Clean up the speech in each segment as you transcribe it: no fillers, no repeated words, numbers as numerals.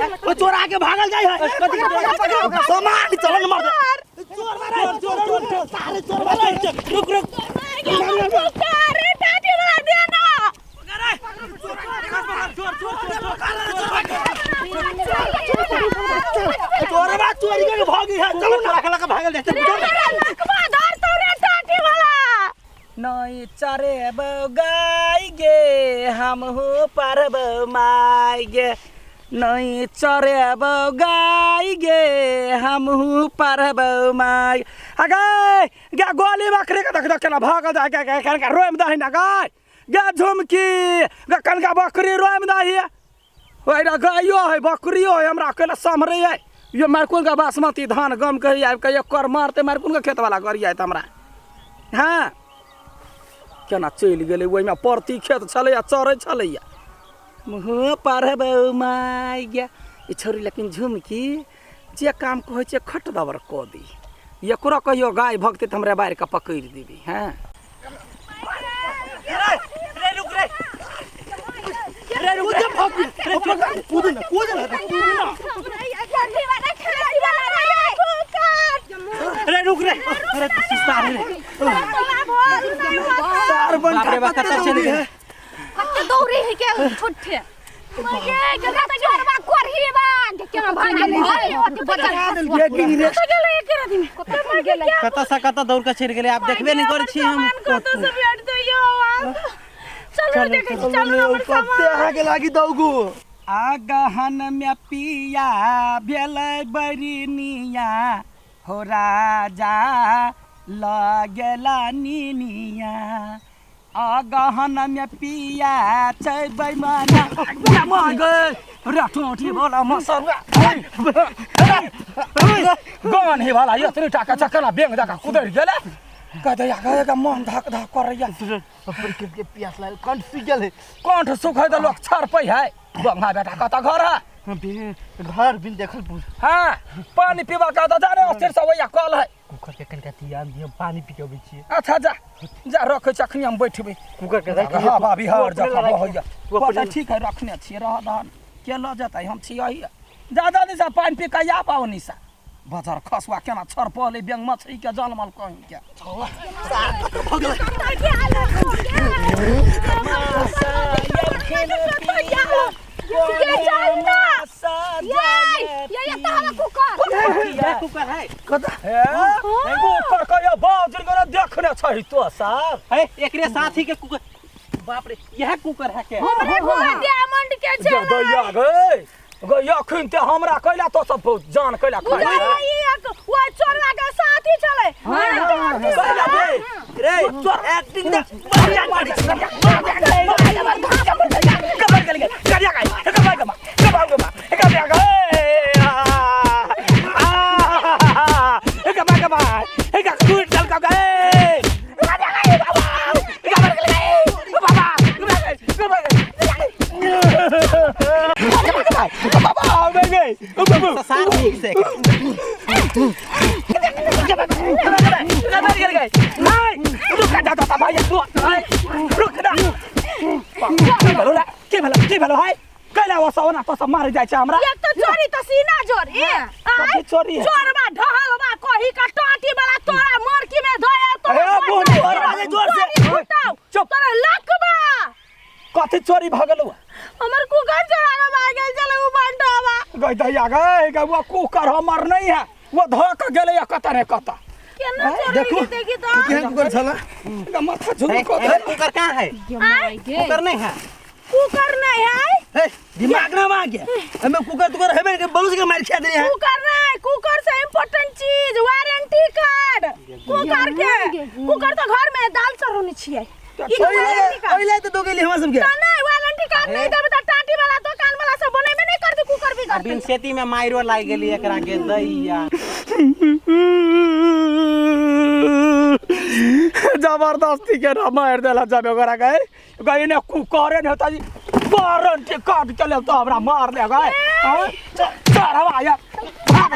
ओ चोरा के भागल जाय है। सामान चलन मार चोर मारे, चोर चोर चोर सारे चोर मारे। रुक रुक, अरे टाटी वाला दे ना। चोरबा चोरी के भागी है, चलो ना रखला के भागल जाते। लकवा धर तो रे टाटी वाला। नहीं चरे गाय गे, हम हो परब माय गे। नहीं चरे गाय गे, हम हूँ परब माय। अगे गे गोली बकरी के देख देख केना भागल जाय गे, गे कनका रोइम दही ना गाय गे, झुमकी गे कनका बकरी रोइम दही। ओहिना गायो है बकरियो है, हमरा अकेला सम्हरे है। यो मारकुन का बासमती धान गम के आबि के एकर मारते मारकुन के खेत वाला गड़ी आयत हमरा। हाँ केना चलि गेलै, ओहिमे परती खेत छलैया, चरै छलैया। मुँह पढ़बै माय गे ई छौड़ी। लेकिन झुमकी जे काम कहै छै खट दबर कऽ दी। एकरो कहियो गाय भगतै तऽ हमरा बाढ़ि कऽ पकड़ि देबी। हँ रे रुक रे रे, रुक कूद भागी, कूद ना, कूद ना, कूद ना। टाटी वाला, टाटी वाला रे कुकर। रे रुक रे, अरे सुस्ता रे। सार बन। बाप रे बाप, कतऽ चलि गेलै? कते दौड़े है के छोटे मगे के त चोरबा कोरही बा के भाग गेलै ओते बचल ये गिरी रे। गेलै एक राति में कते मर गेलै। कतऽ से कतऽ दौड़ के चलि गेलै, आब देखबे नहि करै छी हम। कत से बैठ दैयो आब। चलू देखै छी, चलू हमर कते सामान। अहाँके लागी दौगू। अगहन में पिया भेलै बरिनिया हो, राजा लगेला निनिया। अगहन में पिया छै बैमाना रे ठोठी वाला मसरुआ गन हे वाला एतनी टाका चकना बेंग जका कुदरि गेलै। कहते या कहे मन धक धक करैया। के प्यास लागल, कंठ सूखि गेल है। कंठ सुखै तऽ लोक छरपै है। बंगा बेटा, कतऽ घर है? घर बिन देखल पूर। हाँ पानी पीबा का तऽ जाने अस्थिर से वही कल है। कुकर के कनिका तियान दियौ, पानी पी के अबै छियै। अच्छा जा जा, रखै छी, अखनी हम बैठबै। कुकर के राखि। हाँ भाभी हर जगह बहैया। तू अपने अच्छा ठीक है, रखने छियै, रह दहन के लऽ जेतै, हम छियै ही। जा जल्दी से पानि पी कऽ आ पाओ निशा बजर खसुआ केना छरपल बेंग मछली के जलमल कहीं के। के चल ना ये ये ये त हमरा कुकर। कुकर है? हे कुकर कहियो बाजर गोरा देखने छही तो साहब। है एकरे साथी के कुकर। बाप रे, यह कुकर है के? हमरे कुकर डायमंड के छै। दैया गे गे, अखन ते हमरा कैला तो सब जान कैला खाइ। बुझाइ ई एक ओ चोरवा के साथी छलै। कैला बे रे एक्टिंग देख बढ़िया मारी। सार ठीक से। के भेलो है? कैला वसा ओना तो सब मारे जाइ छै हमरा। एक तो चोरी त सीना जोरी। कथी चोरी है? चोरवा ढहलवा कही का टाटी वाला तोरा मोरकी में धोया तोरा। ए, बोल, चोरवा के जोर से। चुप। तोरा लकबा। कथी चोरी भऽ गेलौ? हमर कुकर चोरा के भागल छलै उ बंटवा। गई दैया गई गई, वो कुकर हमर नहीं है, वो धऽ के गेलै कतऽ ने कतऽ। केना चोरी देखू। के देखी तो। केहन कुकर छला? माथा झुक कऽ है, कुकर कहाँ है? आय कुकर नहीं है। कुकर नहीं है। हे दिमाग ना मांग के हमें कुकर तुकर हेबे के बलूस के मार खा देने है। कुकर नहीं, कुकर से इम्पोर्टेंट चीज वारंटी कार्ड। कुकर के कुकर तो घर में दाल चढ़ौने छियै। ई वारंटी कार्ड। ओइले तो दो गेली हमरा सबके। त नहीं वारंटी कार्ड नहीं देबै त टाटी वाला दुकान वाला सब बनेबे नहीं करते, कुकर भी करते। बिन खेती में माइरो लाग गेली एकरा के दैया। जबरदस्ती के ना मारि देला जब ओकरा गए गए ने कुकरे ने होता वारंटी कार्ड के लेल तो हमरा मार ले गए। चढ़वा यार, भाग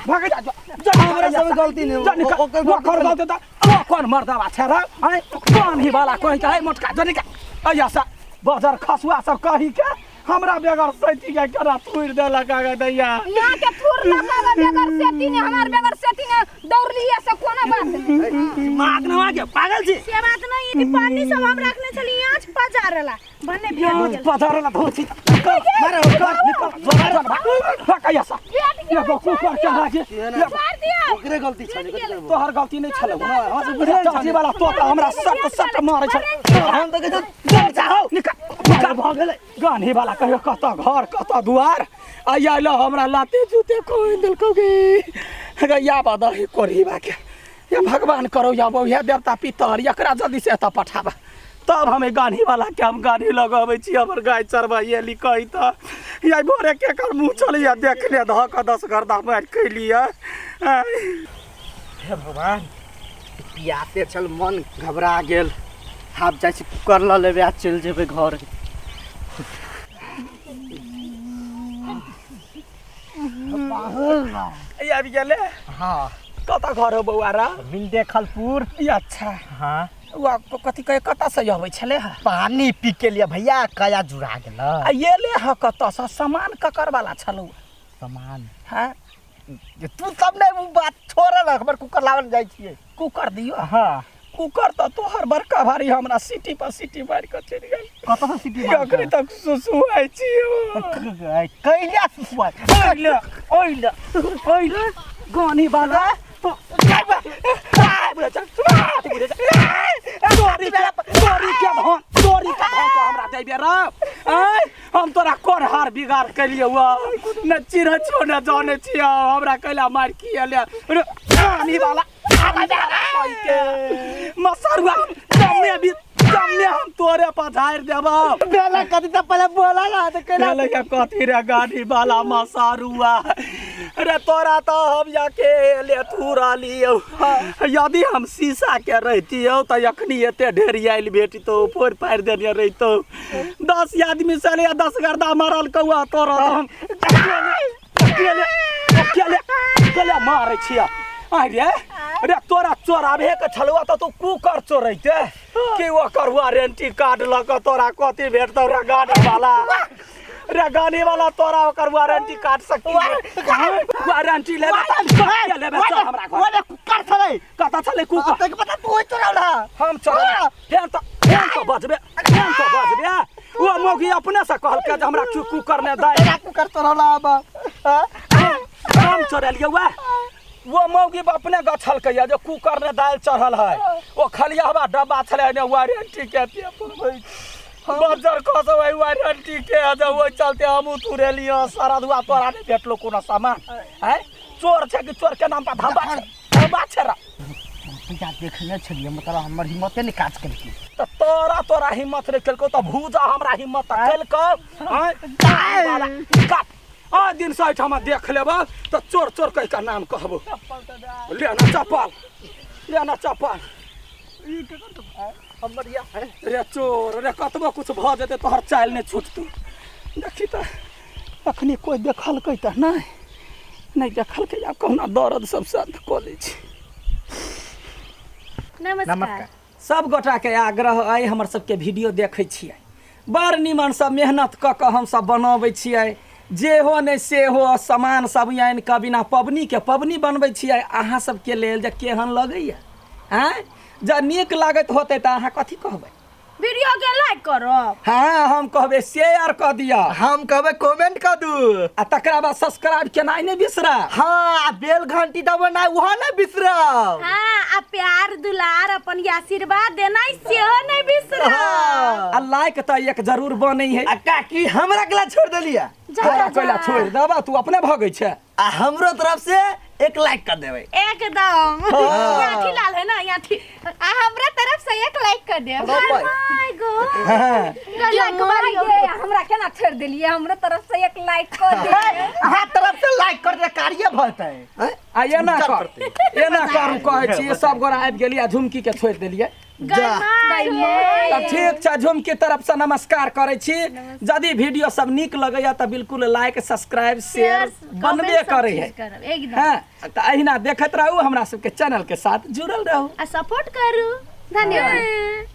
भाग जा जा। हमरा सब गलती नहीं, जा निकल। ओकर ओकर गलती त ओ कोन मर्दवा छै रे? आँय, कोन ही वाला कहि के है मोटका, जो निकल अइया से बजर खसुआ सब कही के। हमरा बेगर सैती के केना थुरि देलक आगे दैया। यहाँ के थूर लगा बेगर सेती ने, हमार बेगर सेती ने दौड़लिए से कोनो बात नहीं। दिमाग न के पागल छी। से बात नहीं, ई पानी सब हम रखने छली यहाँ पजारला भन्ने भेट गेल। पजारला धो छी। मारे निकल निकल मार भाग कैया सा। भेट गेल। एगो कुकर के लागे। मार दिया। ओकरे गलती छलै, कथी करबो? तोहर गलती नहीं छलौ। चाची वाला तोता हमरा सट सट मारै छल। हम तऽ कहै छी चाहो। निकल निकल। भऽ गेलै। गान्ही वाला कहियो कतऽ घर कतऽ दुआर आ आइल हमरा लाते जूते कोइ देलकौ गे। गैया बदही कोरही बाके या भगवान करो या बहु देवता पितर एकरा जल्दी से एतऽ पठाबा, तब हम गान्ही वाला के हम गान्ही लगबै छी। हमर गाय चरबैये ली कही तऽ या भोरे केकर मुँह चलैया देखले धऽ कऽ 10 गर्दा मारि कैलियै। हे भगवान, पियासे छल, मन घबरा गेल। आब जाइ छी कुकर लऽ लेबै आ चलि जेबै घर। आबि गेलै। हाँ। कतऽ घर हो बौआ रा? बिंदेखलपुर। ई अच्छा। हाँ। उ कथी कहे कतऽ से अबै छलै हँ? पानी पी के लिए भैया कया जुड़ा गेल। आ एले हँ कतऽ से? सामान ककर वाला छलौ? सामान हाँ तू सब नहीं उ बात छोड़ न, हमर कुकर लावल जाइ छियै। कुकर दियौ? हाँ। कुकर तऽ तोहर बड़का भारी हमरा सीटी पर सीटी मारि कऽ चलि गेल। कतऽ से सीटी मारि अखनी तक सुसुआइ छी। कैला सुसुआइ? ओइले ओइले ओइले गानी वाला चोरी के धन, चोरी के धन तो हमरा देबे रे। आँय हम तोरा कोन हार बिगाड़ केलियौ? न चिन्है छियौ न जानै छियौ, हमरा कैला मारि की एले गानी वाला मसरुआ? जम्मे भी जम्मे हम तोरे पर झाड़ि देबौ। बेला कथी तऽ पहिले बोला ना तऽ कैला भेलै के कथी रे गाड़ी वाला मसारुआ? रे तोरा तऽ हम अकेले थुरलियौ, यदि हम शीशा के रहितियौ तऽ अखनी एते ढेरियाइल भेटितौ, फोड़ि फाड़ि देने रहितौ। 10 आदमी से या 10 गर्दा मरल कौआ। तोरा तऽ हम अकेले अकेले अकेले मारै छियै। आइ रे रे तोरा चोराबे के छलौ तऽ तू कुकर चोरैते कि ओकर वारंटी कार्ड लऽ कऽ तोरा कथी भेटतौ रे गाड़ी वाला? रे गाड़ी वाला, तोरा ओकर वारंटी कार्ड से की वारंटी लेबे? तऽ लेबे, चल हमरा घर। ओने कुकर छलै। कतऽ छलै कुकर? तक पता तू चोरावला। हम चोरा? फेर तऽ बजबे, फेर तऽ बजबे। ओ मौगी अपने से कहलकै जे हमरा कुकर ने दे। तेरा कुकर चोरावला अब। हम चोरेलियै? वएह वो मौगी अपने गछलकै जे कुकर ने दालि चढ़ल है। ओ खलियावा डब्बा छलै ने वारंटी के पेपर बजर खसौ है वारंटी के, जे ओहि चलते हमहूँ तुरेलियै सरदुआ। तोरा नहि भेटलो कोनो सामान? आँय चोर छै कि चोर के नाम पर धब्बा छै, धब्बा छै रे। रुपैआ देखने छलियै, मतलब हमर हिम्मते नहि काज केलकै। तऽ तोरा तोरा हिम्मत नहि केलकौ तऽ भूजा हमरा हिम्मत तऽ केलकौ। आँय काट आइ दिन से एहिठाम देख लेबऽ तऽ चोर चोर कहि कऽ नाम कहबो। ले ना चप्पल, ले ना चप्पल। हमर या रे चोर रे, कतबो कुछ भऽ जेतै तोहर चालि नहि छुटतौ। देखी तऽ अखनी कोइ देखलकै तऽ नहि, नहि देखलकै। आब कहुना दर्द सब शान्त कऽ लै छी। नमस्कार। सब गोटाके आग्रह अइ, हमर सबके वीडियो देखै छियै, बड़ निमनसँ मेहनत कऽ कऽ हमसब बनबै छियै, जे हो नहि से हो सामान सब आनि कऽ बिना पबनीके पबनी बनबै छियै अहाँ सबके लेल। जे केहन लगैया? आँय जँ नीक लागैत होतै तऽ अहाँ कथी कहबै? वीडियो के लाइक करब। हाँ, हम कहबै शेयर कऽ दिअ। हम कहबै कमेंट कऽ दू। आ तकरा बाद सब्सक्राइब केनाइ नहि बिसरब। हाँ, आ बेल घंटी दबेनाइ ओहो नहि बिसरब। हाँ, आ प्यार दुलार अपन आशीर्वाद देनाइ सेहो नहि बिसरब। हाँ। आ लाइक तऽ एक जरूर बनै है। आ काकी हमरा केला छोड़ देलियै? तोरा कोइला छोड़ि देबा, तू अपने भगै छै। आ हमरो तरफ से एक लाइक कर देबै। एकदम यहाँ थी लाल है ना यहाँ थी। आ हमरा तरफ से एक लाइक कर देब। My God, like Mario. हमरा केना छोड़ देलियै? हमरो तरफ से एक लाइक कर दे। अहाँ तरफ से लाइक कर दे, कार्य भतै। आ एना कर, एना करू कहै छी, सब गोरा आबि गेलियै आ झुमकी के छोड़ि देलियै। तऽ ठीक छै, झुमकी तरफ से नमस्कार करै छी। यदि वीडियो सब नीक लगैया तऽ बिल्कुल लाइक सब्सक्राइब शेयर बनबे करै है। एकदम। हाँ, तऽ अहिना देखैत रहू, हमरा सबके चैनल के साथ जुड़ल रहू आ सपोर्ट करू। धन्यवाद।